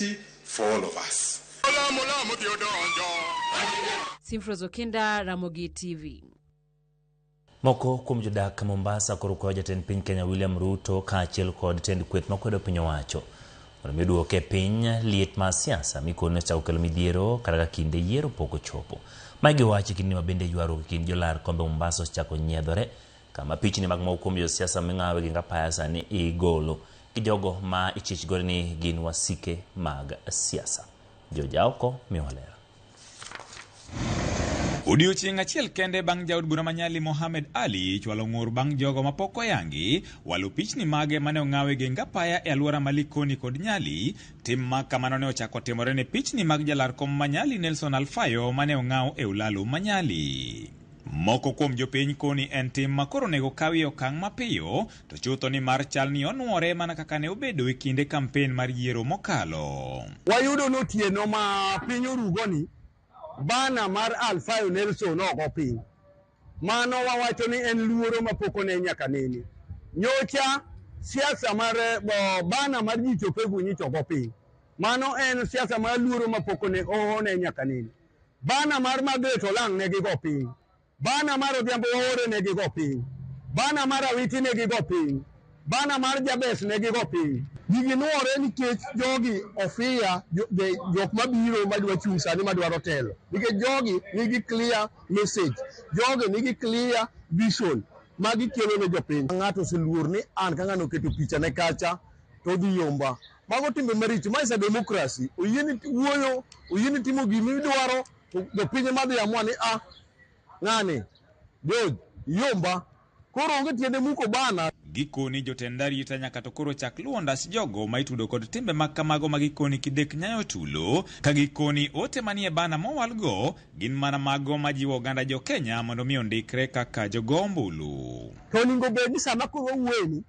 for all of us. Simfros Okinda, Ramogi TV. Moko kuom jodak Mombasa koro kwayo jatend piny Kenya William Ruto kaachiel kod tend kweth makwedo piny owacho mondo mi oduoke e piny liet mar siasa mikoni osechako kelo midhiero kata ka kinde yiero pok ochopo. Mae giwacho e kindeni ma bende ywaruok e kind jolar kombe Mombasa osechako nyiedhore kama pichni mag moko kuom josiasa ming'awe gi apaya sani igolo gi jogo ma ichich godo ni gin wasike mag siasa. Jojaoko miwa ler. Odiochieng' achiel kende bang' jaod bura ma Nyali Mohamed Ali chwalo ng'ur bang' jogo mapok oyangi walo pichni mage mane ong'aw e geng apaya e alwora ma Likoni kod Nyali. Tim ma kamano ne ochako timore ne pichni mag jalar kom ma Nyali Nelson Alfayo mane ong'aw e ulalo ma Nyali. Moko kuom jopiny koni en tim ma koro onego kawie okang' mapiyo to chutho ni mar chal ni onuore mana kaka ne obedo e kinde kampen mar yiero mokalo. Wayudo ni otieno ma piny orugoni bana mar Alfayo Nelson ogo piny. Mano wawacho ni en luoro mapok one nyaka nene. Nyocha siasa mar bana mar Jicho Pevu nyicha ogo piny. Mano en siasa mar luoro mapok one one nyaka nene. Bana mar Margaret Olang' ne gigo piny. Bana mar Odhiambo Waore ne gigo piny. Bana mar Awiti ne gigo piny. Bana mar Jabes ne gigo piny. Gigi nuore nikech jogi ofiya jok mabiro madwa chung' sani madwaro telo. Nikech jogi nigi clear message. Jogi nigi clear vision ma gikelo ne jopiny. Ng'ato oseluor ni an ka ng'ano oketo picha ne kacha to odhi yomba. Mago timbe maricho. Ma is a democracy. Oyieni wuoyo, oyieni timo gimidwaro, to jopiny ema dhi amua ni ah, ng'ani, George, yomba. Koro onge tiende muko bana. Gikoni jotend arita nyaka to koro chak luwo ndach jogo ma itudo kod timbe mag kamago ma gikoni kidek nyayo tulo ka gikoni ote manie bana mowalgo gin mana mago majiwo oganda jo Kenya mondo mi ondikre kaka jogo ombulu. To onego bed ni sama koro wawuoyeni,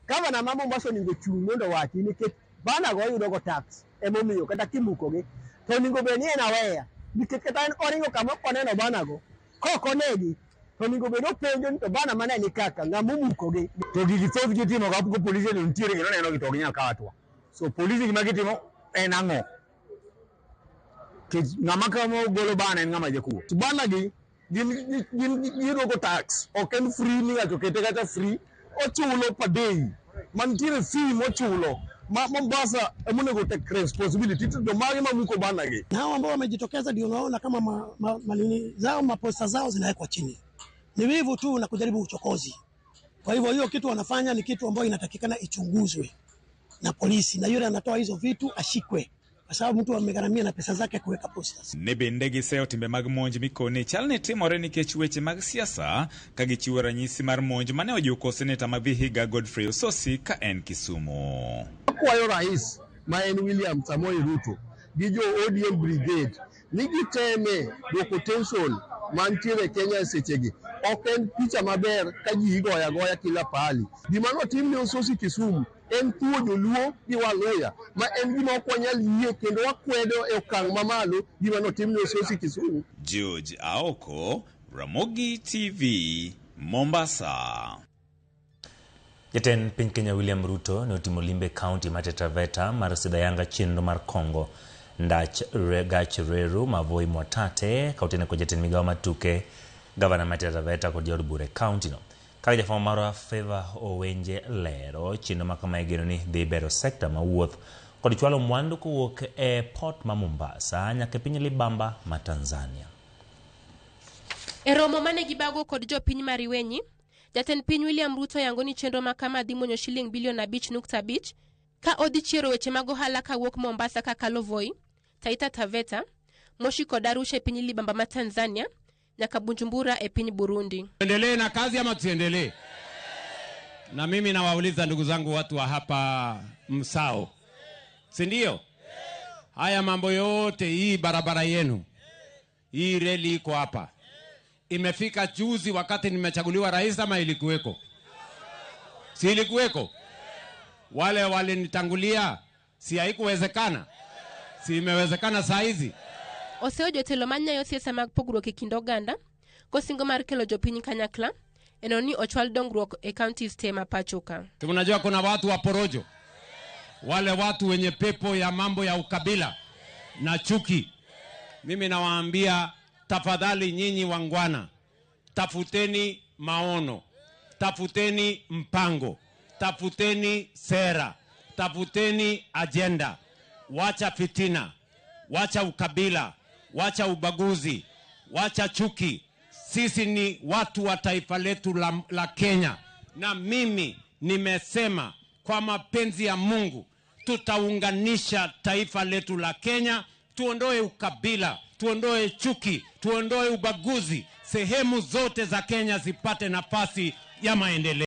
gavana ma Mombasa onego ochung' mondo owachi nikech bana go oyudo go tax emomiyo kata kimukogi to onego bed ni en aware nikech kata en oringo kama ok oneno bana go kok onegi to onego bed openjo ni to bana mane ni kaka ng'ama omukogi. To gigi thoth gi itimo ga ko polise to nitiere kendo neno gi to ok ginyal kawo hatua. So polise gima gitimo en ang'o? Nikech ng'ama kama golo bana en ng'ama jakuo. Bana gi gin gin giduoko tax ok en free ni ng'ato kete kata free ochulo per day mantiere fee mochulo ma Mombasa emonego take responsibility to mage mamuko bana gi. Na hao ambao wamejitokeza ndio unaona kama ma, ma, manini zao maposta zao zinawekwa chini. Ni wivu tu na kujaribu uchokozi. Kwa hivyo hiyo kitu wanafanya ni kitu ambayo inatakikana ichunguzwe na polisi, na yule anatoa hizo vitu ashikwe, kwa sababu mtu amegharamia na pesa zake kuweka posters. Ne bende giseyo timbe mag monj mikoni chal ni timore nikech weche mag siasa ka gichiwo ranyisi mar monj mane ojuko seneta ma Vihiga Godfrey Ossosi ka en Kisumu. Akwayo rais ma en William Samoei Ruto gi jo ODM Brigade ni giteme duoko tension mantiere Kenya e sechegi. Ok en picha maber ka ji igoyo agoya kila pahali. Gima notim ne Ossosi Kisumu en thuo joluo gi Waluya ma en gima ok wanyal yie kendo wakwedo e okang' mamalo gima notim ne Ossosi Kisumu. George Aoko, Ramogi TV, Mombasa. Jatend piny Kenya William Ruto ne otimo limbe kaunti ma Taita Taveta mar sidho ayanga chenro mar Kongo ndach re, gach reru ma Voi Mwatate ka otene kod jatend migawo mar tuke gavana ma Taita Taveta kod jaod bura e kaunti no. Kaka jafwambo marwa Favor Owenje lero, chenro ma kama igeno ni dhi bero sekta ma wuoth kod chwalo mwandu kowuok e port ma Mombasa nyaka e piny libamba ma Tanzania. E romo mane gibago kod jopiny Mariwenyi, jatend piny William Ruto yango ni chenro ma kama dhi muonyo shiling bilion 5.5 ka odhi chiero weche mag ohala kawuok Mombasa kakalo Voi, Taita Taveta, Moshi kod Arusha e piny libamba ma Tanzania nyaka Bujumbura e piny Burundi. Tuendelee na kazi ama tusiendelee? Na mimi nawauliza ndugu zangu watu wa hapa Msao, si ndio? Haya mambo yote, hii barabara yenu, hii reli iko hapa, imefika juzi wakati nimechaguliwa rais ama ilikuweko? Si ilikuweko? Wale walinitangulia, si haikuwezekana? Si imewezekana saa hizi? Oseyo jotelo manyayo siasa mag pogruok e kind oganda kosingo mar kelo jopiny kanyakla eno ni ochwal dongruok e counties te ma pacho ka. Si unajua kuna watu wa porojo, Wale watu wenye pepo ya mambo ya ukabila na chuki, mimi nawaambia tafadhali, nyinyi wangwana, tafuteni maono, tafuteni mpango, tafuteni sera, tafuteni ajenda. Wacha fitina, wacha ukabila, wacha ubaguzi, wacha chuki. Sisi ni watu wa taifa letu la Kenya, na mimi nimesema kwa mapenzi ya Mungu tutaunganisha taifa letu la Kenya, tuondoe ukabila, tuondoe chuki, tuondoe ubaguzi, sehemu zote za Kenya zipate nafasi ya maendeleo.